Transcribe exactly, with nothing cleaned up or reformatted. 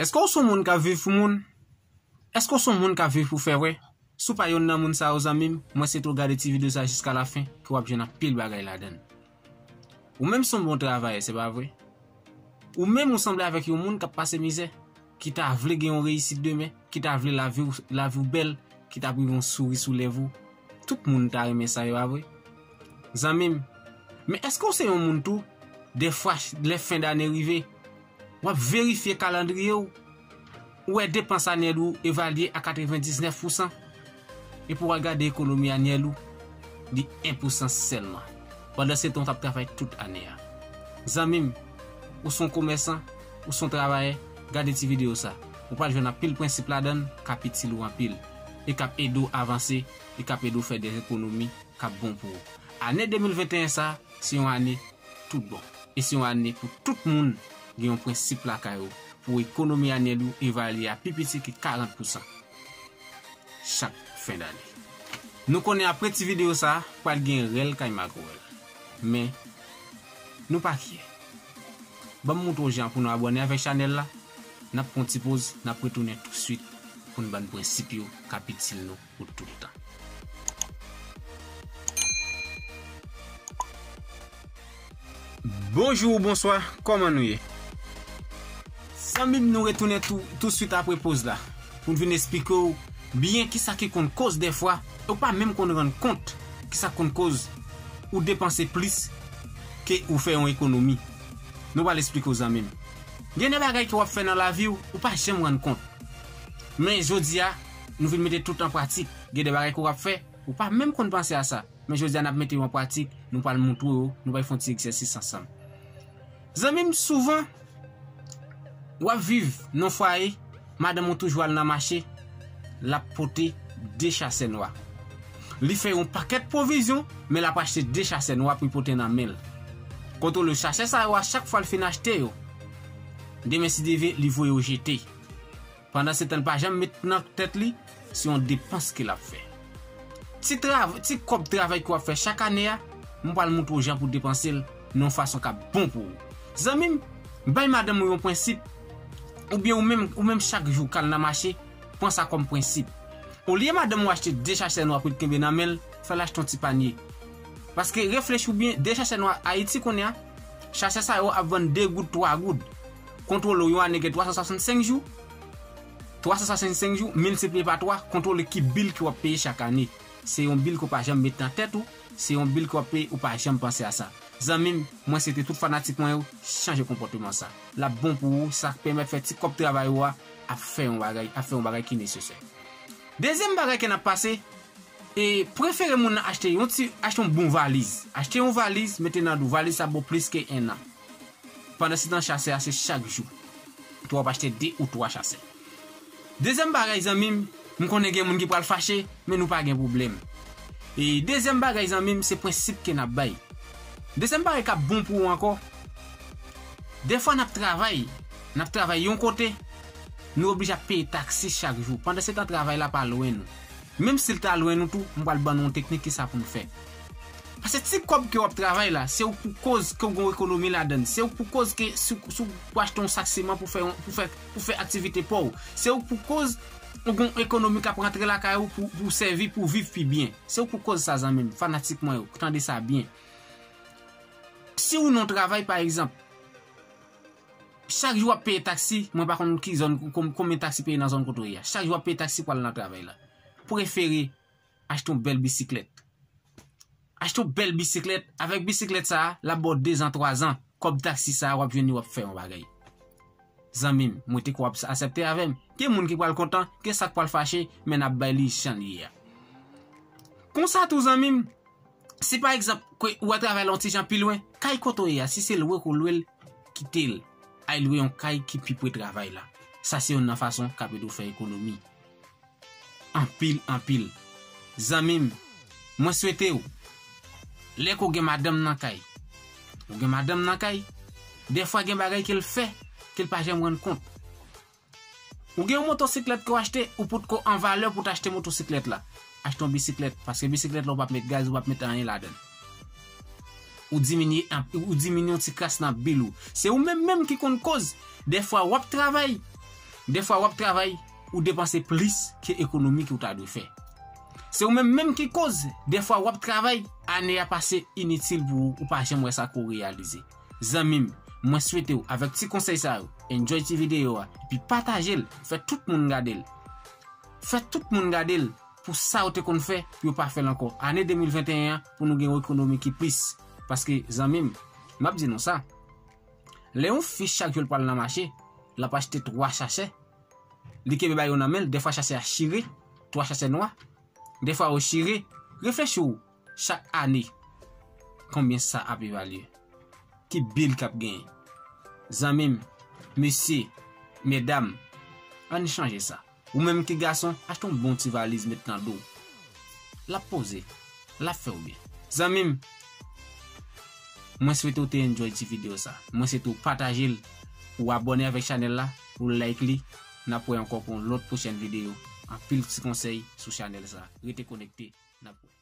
Èske w se yon moun k ap viv pou moun? Èske w se yon moun k ap viv pou fè wè? Si w pa yonn nan moun sa yo, zanmi m, mwen swete w gade ti videyo sa jiska lafen, ke w ap jwenn anpil bagay ladan l. Ou menm se yon bon travayè, se pa vre? Ou menm ou sanble avèk yon moun k ap pase mizè, ki ta vle gen yon reyisit demen, ki ta vle lavi w, lavi w bèl, ki ta vle yon souri sou lèv ou. Tout moun ta renmen sa, e pa vre? Zanmi m, men èske w se yon moun tou, dèfwa, lè fen dane rive, w ap verifye kalandriye w, ou wè depans anyèl ou evalye a katrevendiznèf pousan, epi w al gade ekonomi anyèl ou, li en pousan sèlman. Pandan se tan, w t ap travay tout ane a. Zanmi m, ou se yon komèsan, ou se yon travayè, gade ti videyo sa. Ou pral jwenn anpil prensip ladan l k ap itil ou anpil, e k ap ede w avanse, e k ap ede w fè de ekonomi k ap bon pou ou. Ane de mil venteyen sa, se yon ane tout bon. E se yon ane pou tout moun gen yon prensip lakay ou, pou ekonomi anyèl ou evalye a pi piti ke karant pousan chak fen dane. Nou konnen apre ti videyo sa, pral gen rèl kay makorèl. Men, nou pa kyè. Ban m montre w jan pou nou abòne avèk chanèl la. N ap pran ti poz, n ap retounen tousuit pou n ban n prensip yo k ap itil nou pou tout tan. Bonjou, bonswa, kòman nou ye? Zanmi m, nou retounen tou, tousuit apre poz la, pou n vin esplike w byen kisa ki konn koz dèfwa, ou pa menm konn rann kont kisa k konn koz ou depanse plis ke ou fè yon ekonomi. Nou pral esplike w, zanmi m. Gen de bagay ke w ap fè nan lavi w, ou pa janm rann kont. Men jodi a, nou vin mete tout an pratik. Gen de bagay ke w ap fè, ou pa menm konn panse a sa. Men jodi a, n ap mete yo an pratik, nou pral montre yo, nou pral fè yon ti egzèsis ansanm. Zanmi m, souvan, w ap viv nan fwaye, madanm ou toujou al nan mache, l ap pote de chasè nwa. Li fè yon pakèt pwovizyon, men l ap achte de chasè nwa pou l pote nan men l. Kontwole chasè sa yo a, chak fwa l fin achte yo, demen si Dye vle, li voye yo jete. Pandan se tan, l pa janm met nan tèt li, se yon depans ke l ap fè. Ti trav-, ti kòb travay ke w ap fè chak ane a, m pral montre w jan pou depanse l nan yon fason k ap bon pou ou. Zanmi m, bay madanm ou yon prensip, oubyen ou menm, ou menm chak jou k al nan mache, pran sa kòm prensip. Olye madanm ou achte de chasè nwa pou l kenbe nan men l, fè l achte yon ti panye. Paske reflechi w byen, de chasè nwa Ayiti kounye a, chasè sa yo ap vann de goud, twa goud. Kontwole w, yon ane gen twa san swasannsenk jou, twa san swasannsenk jou, miltipliye pa twa, kontwole ki bil ke w ap peye chak ane. Se yon bil ke w pa janm met nan tèt ou, se yon bil ke w ap peye, ou pa janm panse a sa. Zanmi m, mwen swete tout fanatik mwen yo chanje konpòteman sa. L ap bon pou ou, sa pèmèt fè ti kòb travay ou a ap fè yon bagay, ap fè yon bagay ki nesesè. Dezyèm bagay ke n ap pase, e prefere moun nan achte yon ti, achte yon bon valiz. Achte yon valiz, mete nan do, valiz sa bon plis ke en an. Pandan se tan, chasè a se chak jou ke w ap achte de ou twa chasè. Dezyèm bagay, zanmi m, m konnen gen moun ki pral fache, men nou pa gen pwoblèm. E dezyèm bagay, zanmi m, se prensip ke n ap bay. Dezyèm bagay k ap bon pou ou ankò, dèfwa n ap travay, n ap travay yon kote, nou oblije ap peye taksi chak jou. Pandan se tan, travay la pa lwen nou. Menm si l ta lwen nou tou, m pral ban nou yon teknik kisa pou n fè. Paske ti kòb ke w ap travay la, se ou pou koz ke w gen yon ekonomi ladan l. Se ou pou koz ke si, si w pou achte yon sak siman pou fè yon, pou fè, pou fè aktivite pa w. Se ou pou koz ou gen yon ekonomi k ap rantre lakay ou pou, pou sèvi, pou viv pi byen. Se ou pou koz sa, zanmi m, fanatik mwen yo, tande sa byen. Si ou nan yon travay, pa egzanp, chak jou w ap peye taksi, mwen pa konn ki zòn, kon-, konbyen taksi peye nan zòn kote w ye a. Chak jou w ap peye taksi pou al nan travay la. Prefere achte yon bèl bisiklèt. Achte yon bèl bisiklèt. Avèk bisiklèt sa a, l ap ba w dezan, twazan. Kòb taksi sa a, w ap jwenn li, w ap fè yon bagay. Zanmi m, mwen te kwè w ap aksepte avè m. Gen moun ki pral kontan, gen sa k pral fache, men n ap bay li jan li ye a. Konsa tou, zanmi m, si pa egzanp, ke ou al travay la yon ti jan pi lwen, kay kote w ye a, si se lwe ke w lwe l, kite l. Al lwe yon kay ki pi pre travay la. Sa se youn nan fason k ap ede w fè ekonomi. Anpil, anpil. Zanmi m, mwen swete w, lè ke w gen madanm nan kay, ou gen madanm nan kay, dèfwa gen bagay ke l fè, ke l pa janm rann kont. Ou gen yon motosiklèt ke w achte, ou potko an valè pou w t achte motosiklèt la. Achte yon bisiklèt, paske bisiklèt la ou p ap met gaz, ou p ap met anyen ladan l. Ou diminye, ou diminye yon ti kras nan bil ou. Se ou menm menm ki konn koz. Dèfwa w ap travay, Dèfwa w ap travay, ou depanse plis ke ekonomi ke w ta dwe fè. Se ou menm menm ki koz, dèfwa w ap travay, ane a pase initil pou ou, ou pa janm wè sa ke w reyalize. Zanmi m, mwen swete w, avèk ti konsèy sa yo, enjoy ti videyo a, epi pataje l, fè tout moun gade l. Fè tout moun gade l pou sa w te konn fè, pou yo pa fè l ankò. Ane de mil venteyen an, pou nou gen yon ekonomi ki plis. Paske, zanmi m, m ap di nou sa, lè yon fi chak jou l pral nan mache, l ap achte twa sachè, li kenbe bagay yo nan men l, dèfwa sachè a chire, twa sachè nwa, dèfwa yo chire, reflechi w, chak ane, konbyen sa ap evalye? Ki bil k ap genyen? Zanmi m, mesye, medam, ann chanje sa. Ou menm ki gason, achte yon bon ti valiz met nan do w. L ap poze, l ap fè w byen. Zanmi m, mwen swete w te enjoy ti videyo sa. Mwen swete w pataje l, ou abòne avèk chanèl la, ou like li. N ap wè ankò pou yon lòt pwochèn videyo. Anpil ti konsèy sou chanèl sa. Rete konekte, n ap wè.